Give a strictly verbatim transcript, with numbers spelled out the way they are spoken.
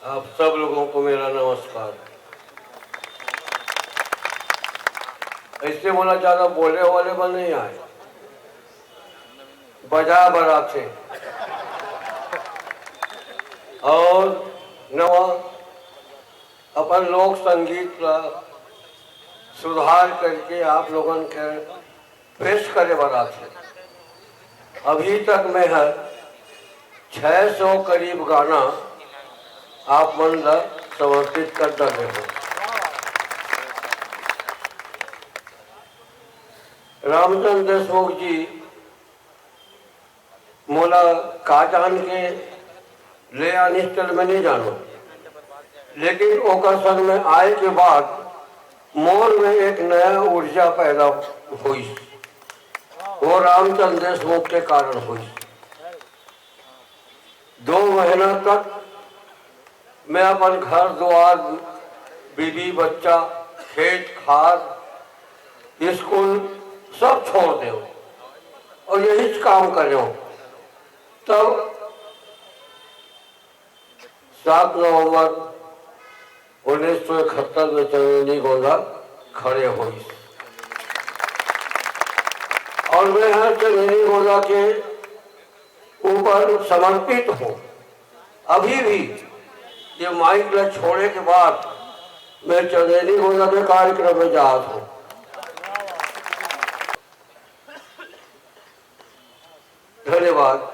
आप सब लोगों को मेरा नमस्कार। ऐसे मोला ज्यादा बोले वाले बर नहीं आए, बजाए बर आथे। और नवा अपन लोक संगीत ला सुधार करके आप लोगन के पेश करे बर आथे। अभी तक मैं ह छह सौ करीब गाना आप मन ला समर्पित कर डरे हूँ। रामचंद्र देशमुख जी मोला का जान के ले आनिस तेला मैं नहीं जानों, लेकिन ओकर संग में आए के बाद मोर में एक नया ऊर्जा पैदा होइस। वो रामचंद्र देशमुख के कारण होइस। दो महीना तक मैं अपन घर दुआर, बीबी बच्चा, खेत खार, स्कूल सब छोड़ देव और यही काम करेव। तब सात नवंबर उन्नीस सौ इकहत्तर में चंदेरी गोंदा खड़े होइस और मैं हर चंदेरी गोंदा के ऊपर समर्पित हूँ। अभी भी ये माइक ला छोड़े के बाद मैं चंदेरी गोंदा के कार्यक्रम में जात हूँ। धन्यवाद।